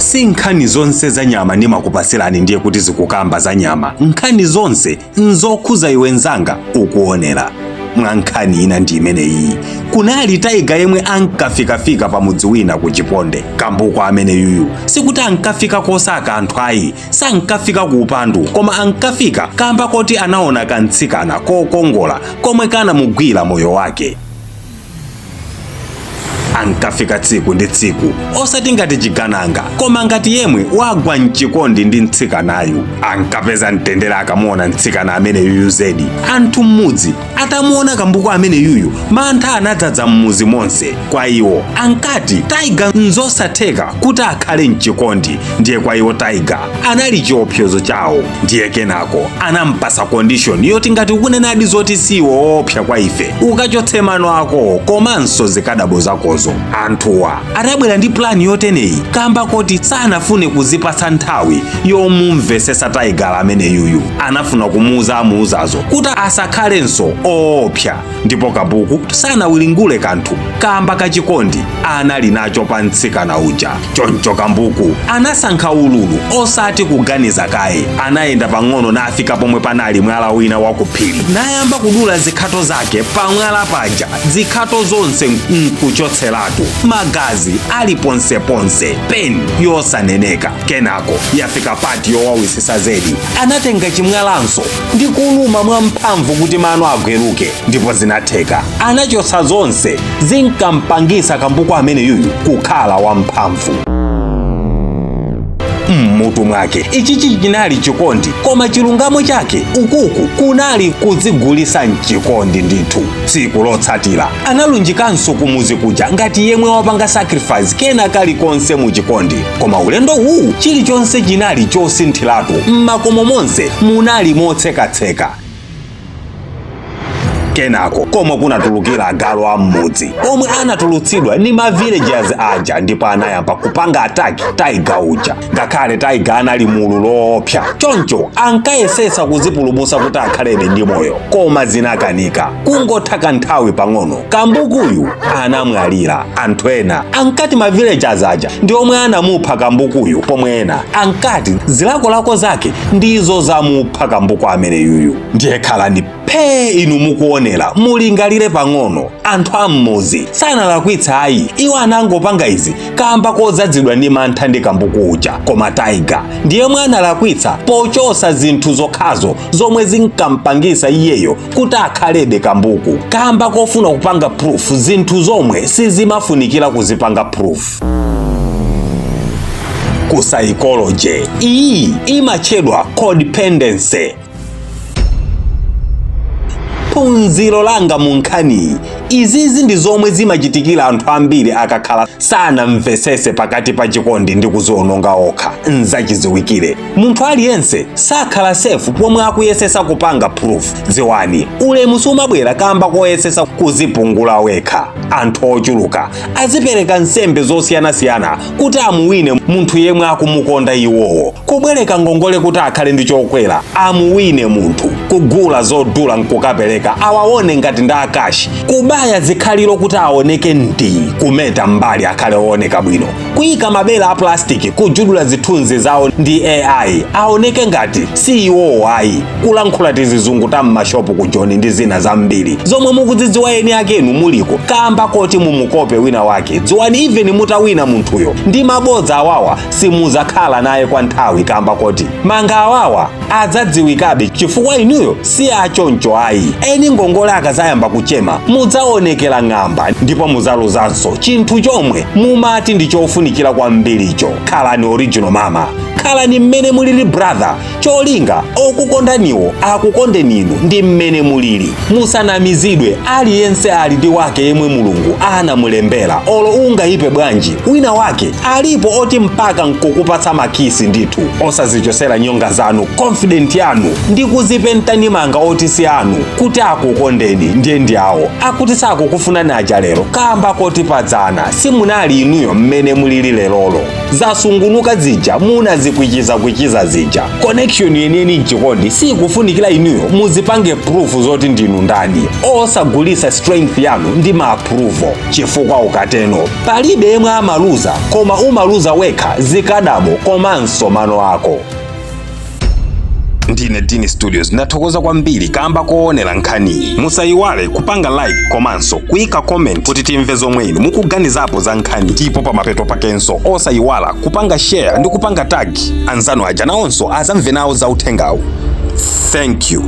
Si nkhani zonse za nyama ndimakupasirani ndiye kuti zikukamba za nyama. Nkhani zonse nzokhuza iwe nzanga ukuonera. Mwa nkhani ina ndi imeneyi, kunali tiger yemwe ankafikafika pamudzi wina ku Chiponde. Kambuku amene yuyu sikuti ankafika kosaka anthu ayi, sankafika ku upandu, koma ankafika kamba koti anaona kantsikana kokongola komwe kanamugwira moyo wake. Ankafika tsiku ndi tsiku, osati ngati chigananga, koma ngati yemwe wagwa mchikondi ndi mtsikanayu. Ankapeza mtendere akamuona mtsikana amene yuyu zedi. Anthu mmudzi atamuona kambuku amene yuyu, mantha anadzadza mmudzi monse. Kwa iwo ankati tiger nzosatheka kuti akhale mchikondi, ndiye kwa iwo tiger anali chiopsezo chawo. Ndiye kenako anampasa condition yoti ngati ukunenadi zoti siwo woopsa kwa ife, ukachotse mano ako komanso zikadabo zakozo. Anthuwa adabwera ndi plan yoteneyi kamba koti sanafune kuzipatsa nthawi yomumvesesa tiger amene yuyu. Anafuna kumuuza amuuzazo kuti asakhalenso oopsa, ndipo kambuku sanawilingule kanthu kamba kachikondi anali nacho pa mtsikana uja. Choncho kambuku anasankha ululu osati kuganiza kaye. Anayenda pang'ono nafika pomwe panali mwala wina wa kuphiri, nayamba kudula zikhato zake pamwala paja, zikhato zonse nkuchotseratu, magazi ali ponseponse, pain yosaneneka. Kenako yafika part yowawisisa zedi, anatenga chimwalanso ndi kuluma mwamphamvu kuti mano agweruke, ndipo zinatheka. Anachotsa zonse zinkampangisa kambuku amene yuyu kukhala wamphamvu. Mmutu mwake ichichi chinali chikondi, koma chilungamo chake ukuku kunali kudzigulisa mchikondi ndithu. Tsiku lotsatira analunjikanso kumuzi kuja ngati yemwe wapanga sacrifice kena kalikonse mu chikondi, koma ulendo uwu chilichonse chinali chosinthiratu. Mmakomo monse munali motsekatseka. Kenako komwe kunatulukira agalu a mmudzi omwe anatulutsidwa ndi ma villagers aja, ndipo anayamba kupanga attack tiger uja. Ngakhale tiger anali mulu loopsa choncho, ankayesesa kuzipulumutsa kuti akhalebe ndi moyo, koma zinakanika. Kungotha kanthawi pang'ono, kambukuyu anamwalira. Anthu ena ankati ma villagers aja ndi omwe anamupha kambukuyu, pomwe ena ankati zilakolako zake ndizo zamupha kambuku amene yuyu. Ndiye khalani phee inu mukuonera, mulingalire pang'ono. Anthu am'mudzi sanalakwitsa ayi, iwo anangopanga izi kamba kodzadzidwa ndi mantha ndi kambuku uja, koma tiger ndiyemwe analakwitsa pochosa zinthu zokhazo zomwe zinkampangisa iyeyo kuti akhalebe kambuku, kamba kofuna kupanga proof zinthu zomwe sizimafunikira kuzipanga proof. Ku psychology iyi imatchedwa codependency. Phunziro langa mu nkhaniyi, izizi ndi zomwe zimachitikira anthu ambiri akakhala sanamvesese pakati pa chikondi ndi kuziononga okha. Nzachiziwikire, munthu aliyense sakhala safe pomwe akuyesesa kupanga proof. Dziwani, ulemu sumabwera kamba koyesesa kuzipungula wekha. Anthu ochuluka azipereka nsembe zosiyanasiyana kuti amuwine munthu yemwe akumukonda iwowo: kubwereka ngongole kuti akhale ndi chokwera amuwine munthu, kugula zodula nkukapereka awaone ngati ndi a cash, kubaya zikhaliro kuti aoneke ndi kumeta mbali akhale ooneka bwino, kuyika mabere a plastic, kujudula zithunzi zawo ndi AI aoneke ngati si iwowo ayi, kulankhula tizizungu ta m'mashopu ku Joni ndi zina zambiri zomwe mukudzidziwa eni akenu muliko, kamba koti mumukope wina wake. Dziwani, even mutawina munthuyo ndi mabodza awawa, simuzakhala naye kwa nthawi, kamba koti manga awawa adzadziwikabe, chifukwa inuyo si achoncho ayi. Eni ngongole akazayamba kuchema, mudzaonekera ng'amba ndipo muzaluzanso chinthu chomwe mumati ndi chofunikira kwambiricho. Khalani original mama, khalani mmene mulili brother. Cholinga okukondaniwo akukondeni inu ndi mmene mulili. Musanamizidwe, aliyense ali ndi wake yemwe Mulungu anamulembera. Olo ungayipe bwanji, wina wake alipo oti mpaka nkukupatsa makisi ndithu. Osazichosera nyonga zanu, confident yanu ndi kuzipenta manga oti si anu kuti akukondeni. Ndiye ndi awo akuti sakukufunani aja lero, kamba koti padzana simunali inuyo mmene mulili lerolo. Zasungunuka zija munazikonzera. Osazikwichizakwichiza zija. Connection yeniyeni mchikondi sikufunikira inuyo muzipange proof zoti ndinu ndani. Osagulisa strength yanu ndi ma approval, chifukwa ukateno palibe yemwe amaluza, koma umaluza wekha, zikadabo komanso mano ako. Ndine Dini Studios, ndathokoza kwambiri kamba koonera nkhaniyi. Musayiwale kupanga like komanso kuyika comment kuti timve zomwe inu mukuganizapo za nkhani. Ndipo pamapeto pakenso osayiwala kupanga share ndi kupanga tag anzanu aja, nawonso azamve nawo za uthengawu. Thank you.